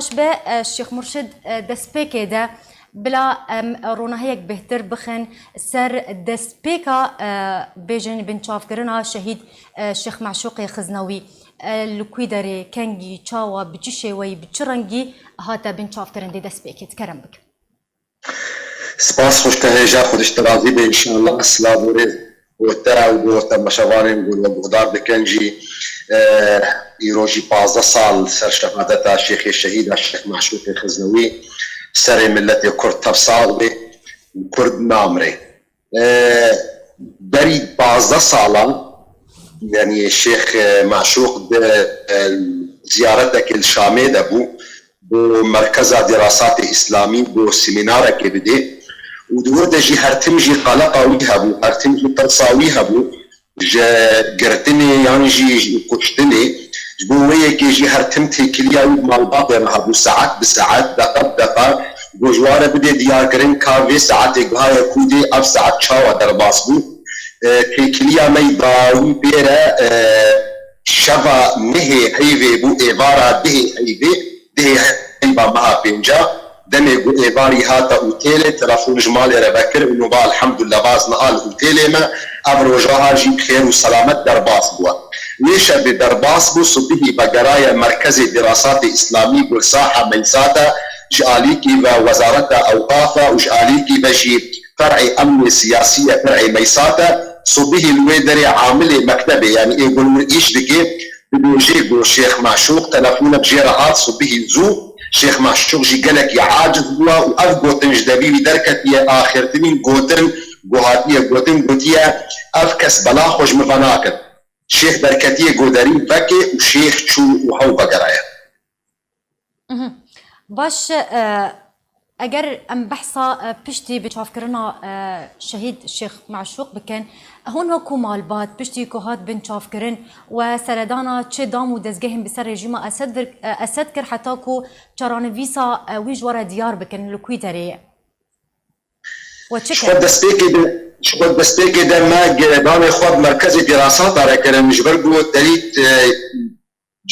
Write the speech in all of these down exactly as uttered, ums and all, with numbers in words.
Baş be, e, Şêx Murşid, e, destpêkê de bila em ronahiyek bêhtir bixin ser destpêka, e, bêjin binçavkirina şehîd, e, Şêx Meşûqê Xiznewî, e, li kû derê, kengî, çawa, bi çi şêweyî, bi çi rengî hate binçavkirin dê destpêkê dikerem bikin. Spas xweş te hêja, Xwedê ji te razî be înşallah. Silav û rêz bo te û bo temaşevanên ku we guhdar dikin jî. E, îro jî pazdeh sal ser şehadeta Şêxê Şehîda Şêx Meşûqê Xiznewî, serê miletê Kurd tev sax bê û Kurd namire. E, berî pazdeh salan, yanî Şêx, e, Meşûq di, e, ziyaretekê li Şamê de bû, bo Merkeza Dirasatê Îslamî bo semînarekê bidê û di wir de jî her tim jî qeleqa wî hebû, her tim jî tirsa wî hebû ji girtinê yan jî ji kuştinê. Ji bo wê yekê jî her tim têkiliya wî bi malbatê re hebû, saet bi saet, deqa bi deqa, ku ji wa re bidê diyarkirin ka vê saetê gihaye kû dê, ev saet çawa derbas bû. E, têkiliya me yî dawî pê re, e, şeva nehê heyvê bû, êvara dihê heyvê, dihê heyva meha pênca, demê ku êvarî hate otêlê, telefon ji malê re vekir û nûva elhamdulillah baz niha li otêlê me, ev roja ha jî bi xêr û selamet derbas bûye. Wê şevê derbas bû, sibihî vegeraye Merkezê Dirasatê Îslamî bo saha Meysate, ji alîkî ve Wezareta Ewqafe û ji alîkî ve jî Fer'ê Emnê Siyasî ye, Fer'ê Meysate, sibihî li wê derê amilê mektebê, yanî ê ku li wir îş dike, dibêje ku Şêx Meşûq telefonek jê re hat sibihî zû, Şêx Meşûq jî gelekî aciz bûye û ev gotin ji devî wî derketiye, axirtinî gotin ku hatiye gotin, gotiye, ev kes bela xwe ji min venakin. Şêx derketiye goderî vekê û Şêx çû û hew vegeraye. Mhm. Baş, e, eger em behsa, e, piştî binçavkirina, e, şehîd Şêx Meşûq bikin, hûn wekû malbat piştî ku hat binçavkirin we seredana çi dam û dezgehên bi ser rejîma Esed vir, e, Esed kir heta ku çaranivîsa, e, wî ji we re diyar bikin li kû derê ye? We çi Ji xwe kir? destpêkê de, ji xwe destpêkê de me girêdanê xwe bi merkezê dîrasata re kirin, ji ber ku te dît, e,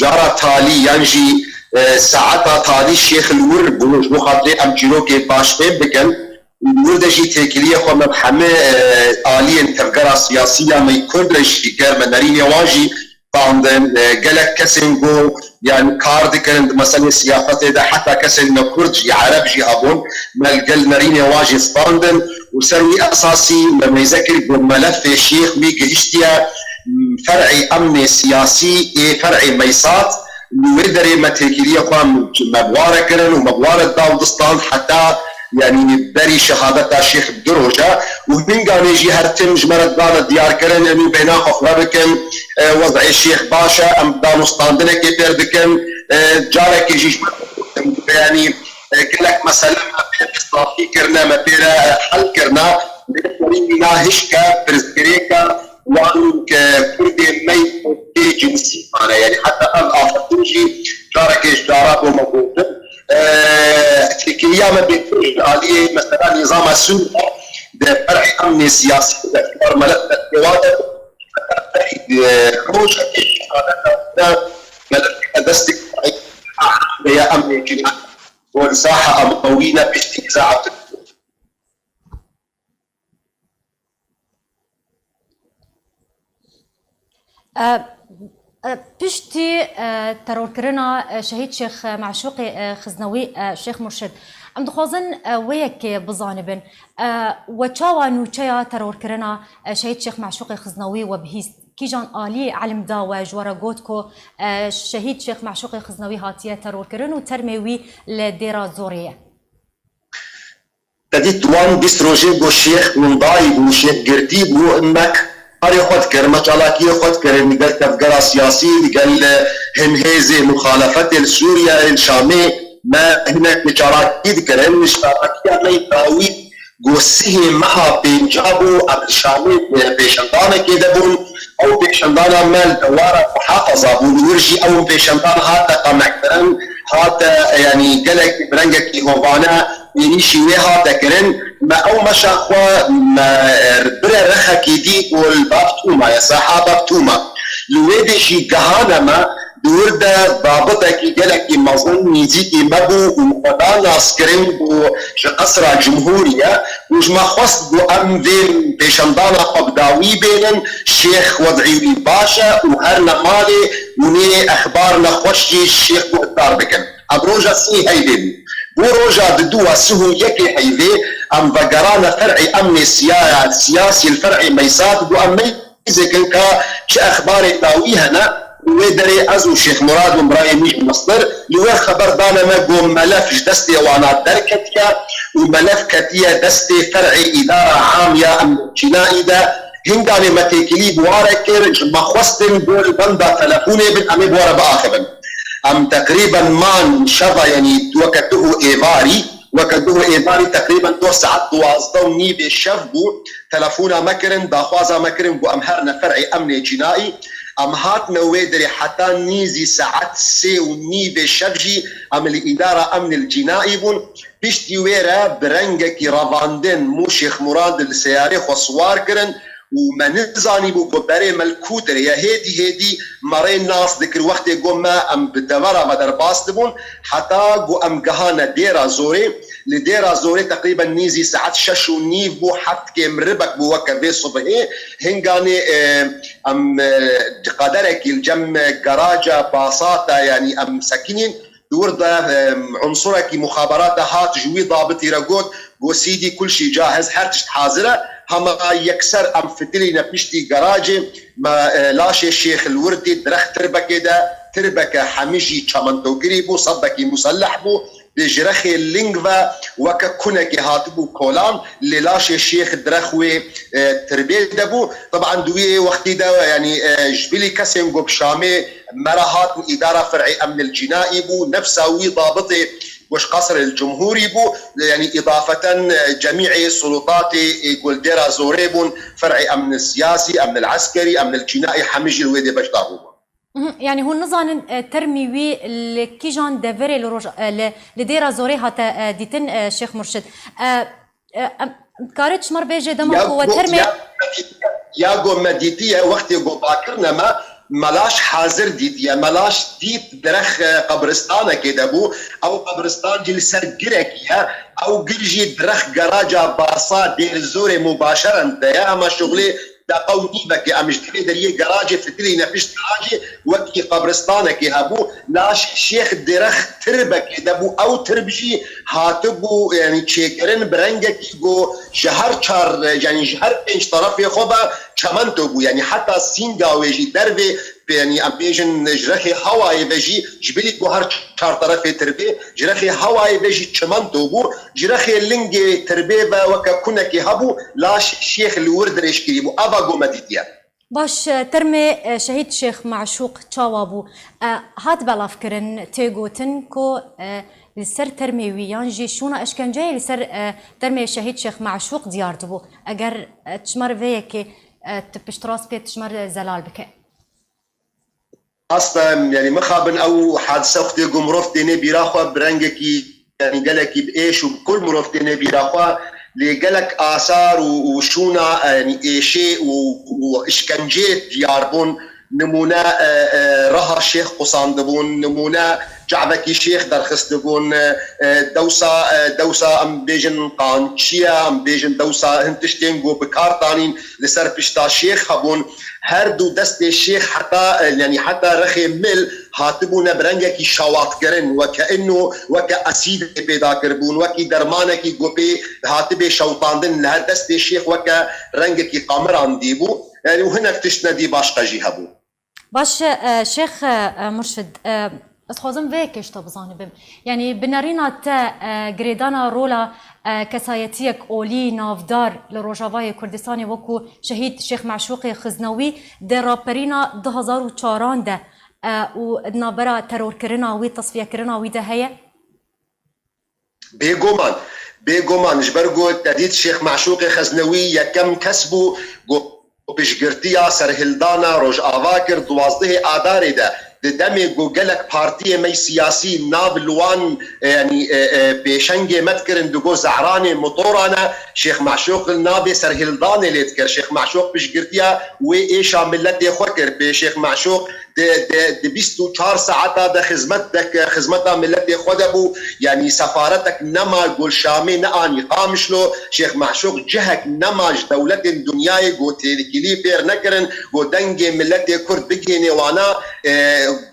cara talî yan jî, e, saeta talî Şêx li wir bû, ji bo xatirê em çîrokê baş fêm bikin. Û li wir de jî têkiliyê xwe me bi hemî, e, aliyên tevgera siyasî ya me yî Kurd re jî kir, me nerînê wan jî standin, e, gelek kesên ku, yani, kar dikirin di meselê siyasetê de, heta kesên ne Kurd jî, Ereb jî hebûn, me li gel nerînê wan jî standin û ser wî esasî me meyze kir ku melefê Şêx wî gihiştiye, m, fer'ê emnê siyasî ê fer'ê Meysat, li wê derê me têkiliyê xwe me bi wa re kirin û me bi wa re da û distand heta, yanî berî şehadeta Şêx bi du roj e û hinganê jî her tim ji me re dane diyarkirin, em û bêhna xwe xure bikin, e, wez'ê Şêx baş e, em danûstandinekê pêr dikin, e, carekê jî ji me re, yanî, e, gelek mesele me pê re safî kirine, me pê re, e, hel kirine, lê serî wîna hişke, pirsgirêke wan ke Kurdê me yê cinsî mane, yanî heta ev afirtin jî carekê ji cara bo me gotin. E, têkiliya me bêtir ji aliyê mesela nîzama Sûriye de fer'ê emnê siyasî de çar melef de pêwa de, e, rojekê şehadeta de melefê me destê ya emnê kiriye. Bo li saha Emewî ne piştî îzaet. E, e, piştî, e, terorkirina, e, şehîd Şêx Meşûqê, e, Xiznewî, e, Şêx Murşid, em dixwazin, e, wê yekê bizanibin. E, we çawa nûçeya terorkirina, e, şehîd Şêx Meşûqê Xiznewî we bihîst? Kîjan alî elim da we ji we re got ku, e, şehîd Şêx Meşûqê Xiznewî hatiye terorkirin û termê wî li Dêra Zorê ye? Te dît wan bîst rojê ku Şêx windayî bû, Şêx girtî bû, me karê xwe dikir, me çalakiyê xwe dikirin, li gel tevgera siyasî, li gel hin hêzê muxalefetê li Sûriye, li Şamê, me hinek çalakî dikirin, ji çalakiya me yî dawî ku sihê meha pênca bû, em li Şamê pêşendanekê de bûn, ew pêşendana me li dewara Muhafaza bû, li wir jî ew pêşendan hate qamekkirin, hate, yanî gelek bi rengekî hovane, êrîşî wê hate kirin, me ew meşa xwe me, e, bire rexekê dî û li Bab Tûma ye, saha Bab Tûma. Li wê dê jî gehane me, Di wir de dabitekî gelekî mezin nîzîkî me bû û xwe da naskirin ku ji Qesra Cumhûriye û ji me xwest ku em vê pêşendana xwe bi dawî bênin, şêx wed'î wî baş e û herne malê û nê exbar nexweş jî ji şêx guhdar bikin. Ev roja sî heyvê bû. Bû roja didu a sih û yekê heyvê em vegerane fer'ê emnê siya-, siyasî li fer'ê Meysat ku em meyzêkin ka çi exbarê dawî hene, wê derê ez û Şêx Murad û birayê min jî Mestir li wê xeber dane me ku melef ji destê wana derketiye û melef ketiye destê fer'ê îdara am ya em cînaî de. Hinganê me têkilî bi ware kir, ji me xwestin ku li benda telefonê bin, em ê bi ware biaxivin. Em teqrîben man şeva, yanî weke duh û êvarî, weke duh û êvarî teqrîben doh saet duwazdeh û nîvê şev bû, telefona me kirin, daxwaza me kirin ku em herine fer'ê emnê cînaî. Em hatine wê derê heta nîzî saet sê û nîvê şev jî em li îdara emnê li cînaî bûn. Piştî wê re bi rengekî revandin mû Şêx Murad li seyarê xwe siwar kirin û me nizanîbû ku berê me li ku derê ye. Hêdî hêdî me rê nas dikir. Wextê ku me em bi devera me derbas dibûn, heta ku em gehane Dêra Zorê. Li Dêra Zorê teqrîben nîzî saet şeş û nîv bû, heft kêm ribek bû weke vê sibihê. Hinganê, e, em, e, qederekî li cem garaja Basata, yanî em sekinîn. Di wir de, em, unsurekî muxaberata hat ji wî dabitî re got, got, "Sîdî kul şî cahiz, her tişt hazir e, hema yekser em fitilîne piştî garajê." Me, e, laşê şêx li wir dît, di rex tirbekê de, tirbeke hemî jî çementokirî bû, sebekî muselleh bû, bi ji rexê ling ve weke kunekê hatibû kolan, lê laşê şêx di rex wê, e, tirbê de bû. Teban di wî wextî de, yanî, e, ji bilî kesên ku bi Şamê me re hatin îdara fer'ê emnil cînaî bû, nefsa wî dabitê ku ji Qesrê Cumhûrî bû, yanî îdafeten, e, cemî'ê sulûtatê, e, ku li Dêra Zorê bûn, fer'ê emnil siyasî, emnil eskerî, emnil cînaî, hemî jî li wê dê beşdar bûbûn. Mhm, yanî hûn nizanin, e, termî wî li kîjan deverê li roj-, e, li, li Dêra Zorê hate, e, dîtin, e, Şêx Murşid? E, e, em, dikare çi me re bêje dema Ya ku we go-, termê ya, ya go me dîtiye, wextê go bakirine me, me laş hazir dîtiye. Me laş dît di rex, e, qebristanekê de bû. Ew qebristan jî li ser girekî ye. Ew gir jî di rex garaja Basa Dêr Zorê mubaşeren de ye. Hema şuxlê deqa û nîvekê em ji vê deriyê garajê fitilîne pişt garajê, wekî qebristanekê hebû. Laş şêx di rex tirbekê de bû. Ew tirb jî hatibû, yanî çêkirin bi rengekî ku ji her çar, yanî ji her pênc terefê xwe ve çemento bû. Yanî heta sînga wê jî dervê, yanî em bêjin ji rexê hewayê ve jî, ji bilî ku her çar terefê tirbê, ji rexê hewayê ve jî çimento bû. Ji rexê lingê tirbê ve weke kunekê hebû, laş şêx li wir dirêjkirî bû. Ava ku me dîtiye. Baş, e, termê, e, şehîd Şêx Meşûq çawa bû? E, hat belavkirin, tê gotin ku, e, li ser termê wî yan jî şûna eşkenceyê li ser, e, termê şehîd Şêx Meşûq diyar dibû. Eger, e, çi me re vê yekê, e, tu piştrast pê, tu ji me re zelal bike. Rast e, yanî mixabin ew hadise wextê ku mirov têne bîra xwe bi rengekî, yanî gelekî bi êş û bi kul mirov têne bîra xwe, lê gelek asar û, û şûna, e, yanî êşê û, û îşkencê diyar bûn. Nimûne, e, e, reha şêx qusandibûn, nimûne çavekî şêx derxistibûn, e, e, dewsa, e, dewsa em bêjin qançiye, em bêjin dewsa hin tiştên ku bi kar tanîn li ser pişta şêx hebûn. Her du destê şêx heta, e, yanî heta rexê mil hatibûne bi rengekî şawatkirin, weke ino, weke esîdê pêda kiribûn, wekî dermanekî ku pê hatibê şewtandin, li her destê şêx weke rengekî qamirandî bû. Yanî û hinek tiştine dî başqa jî hebû. Baş e, Şêx, e, Murşid, e, ez xwazim vê yekê ji te bizanibim. Yanî bi nerîna te, e, girêdana rola, e, kesayetiyek olî navdar li Rojavayê Kurdistanê wekû şehîd Şêx Meşûqê Xiznewî di raperîna du hazar û çaran de, e, û di navbera terorkirina wî, tesfiyekirina wî de heye? Bêguman, bêguman, ji ber ku te dît Şêx Meşûqê Xeznewî yekem kes bû ku piştgirtiya serhildana Rojava kir. Duwazdehê Adarê de, di demê ku gelek partiyê me siyasî nav li wan, e, yanî, e, e, pêşengê me dikirin, digot zehranê motoran e, Şêx Meşûq navê serhildanê lê dikir. Şêx Meşûq piştgirtiya wê êşa miletê xwe kir. Pê Şêx Meşûq di, di, di bîst û çar saeta de xizmet deke, xizmeta miletê xwe de bû. Yanî sefaretek nema gol Şamê neanî Qamişlo, Şêx Meşûq cihek nema ji dewletên dinyayê go têkilî pêr nekirin, go dengê miletê Kurd bigihînê wana. E,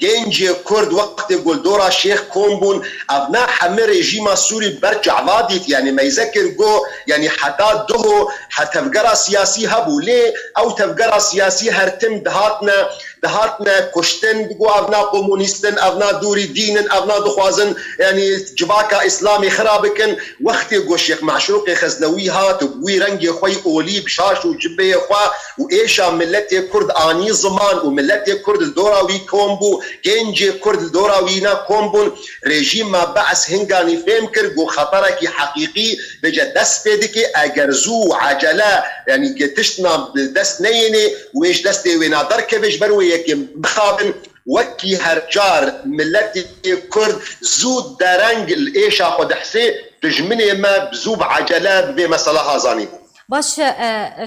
gencê Kurd wextê go li dora Şêx kom bûn, ev ne hemî rejîma Sûrî ber çava dît, yanî meyze kir go, yanî heta duho he tevgera siyasî hebû. Lê ew tevgera siyasî her tim dihatine, dihatine kuştin, digo ev na komunîst in, ev na dûrî dîn in, ev na dixwazin, yanî civaka Îslamê xira bikin. Wextê ku Şêx Meşûqê Xeznewî hat û bi wî rengê xwe yî olî bi şaş û cibeyê xwe û êşa miletê Kurd anî ziman û miletê Kurd li dora wî kom bû, gencê Kurd li dora wî ne kom bûn, rejîma Be's hinganî fêm kir ku xeterekî heqîqî bêje dest pê dike, eger zû û ecele, yanî ke tiştna bi dest neyênê, wê ji destê wê na derkeve, ji ber wê yekê bixabin. Wekî her car miletê Kurd zû dereng li êşa xwe dihsê, dijminê me bi zû bi ecele bi vê mesela ha zanîbû. Baş e,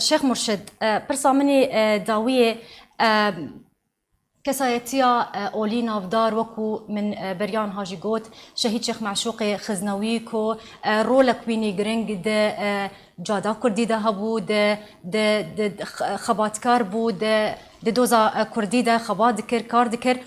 Şêx Murşid, e, pirsa min ê, e, dawiyê, e, kesayetiya, e, olî navdar, wekû min, e, beriya niha jî got, Şehîd Şêx Meşûqê Xiznewî ku, e, rolek wînî giring di, e, cada Kurdî de hebû, di, di, di, di x-, xebatkar bû, di, di doza, e, Kurdî de xebat dikir, kar dikir.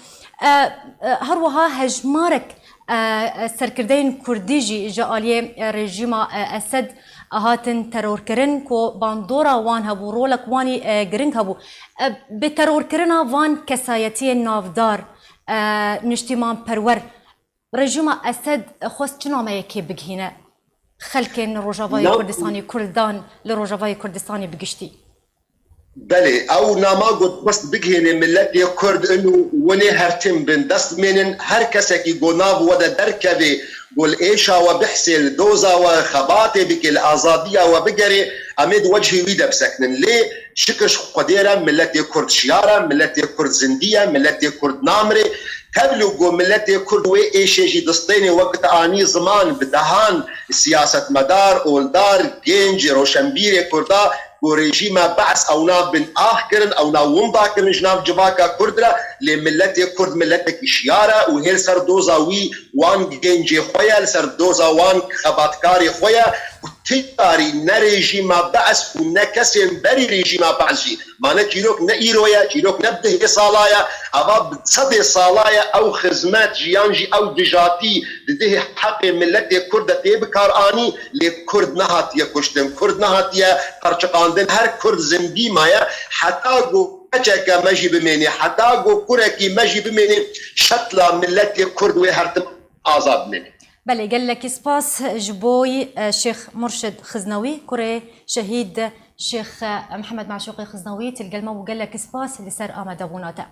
E, e, her wiha hejmarek, e, e, serkirdeyên Kurdî jî ji aliyê, e, rejîma, e, Esed hatin terorkirin ku bandora wan hebû, rolek wanî, e, giring hebû. E, bi terorkirina van kesayetiyên navdar, e, niştîmanperwer, rejîma Esed xwest çi nameyekê bigihîne xelkên Rojavayê Kurdistanê, Kurdan li Rojavayê Kurdistanê bi giştî? Belê, ew nama got xwest bigihêne miletê Kurd in û winê her tim bin dest bimênin, her kesekî go nav we de derkeve, go li êşa we bihsê, li doza we xebatê bike, li azadiya we bigere, em ê di wecihê wî de bisekinin. Lê şikir ji Xwedê re miletê Kurd şiyar e, miletê Kurd zindî ye, miletê Kurd namire. Tevlû ku miletê Kurd wê êşê jî distênê, wek te anî ziman, bi dehan siyasetmedar, oldar, gênc, roşenbîrê Kurda ku rejîma Be's ewna bin ax kirin, ewna winda kirin ji nav civaka Kurd re, lê miletê Kurd miletekî şiyar e û hê li ser doza wî wan gencê xwe ye, li ser doza wan xebatkarê xwe ye û ti carî ne rejîma Be's û ne kesên berî rejîma Be's jî. Ma ne çîrok ne îro ye, çîrok ne bi dehê sala ye, eva bi sedê sala ye, ew xizmet, jiyan jî ew dijatî di dihê heqê miletê Kurd de tê bikaranî, lê Kurd nehatiye kuştin, Kurd nehatiye qerçiqandin, her Kurd zindî maye, heta ku keçeke me jî bimênê, heta ku kurekî me jî bimênê, şetla miletê Kurd wê her tim azad bimêne. Belê, gelekî spas ji bo yî, e, Şêx Murşid Xiznewî, kurê Şehîd Şêx, e, Mihemed Meşûqê Xiznewî, tu li gel me bû, gelekî spas li ser amadebûna te.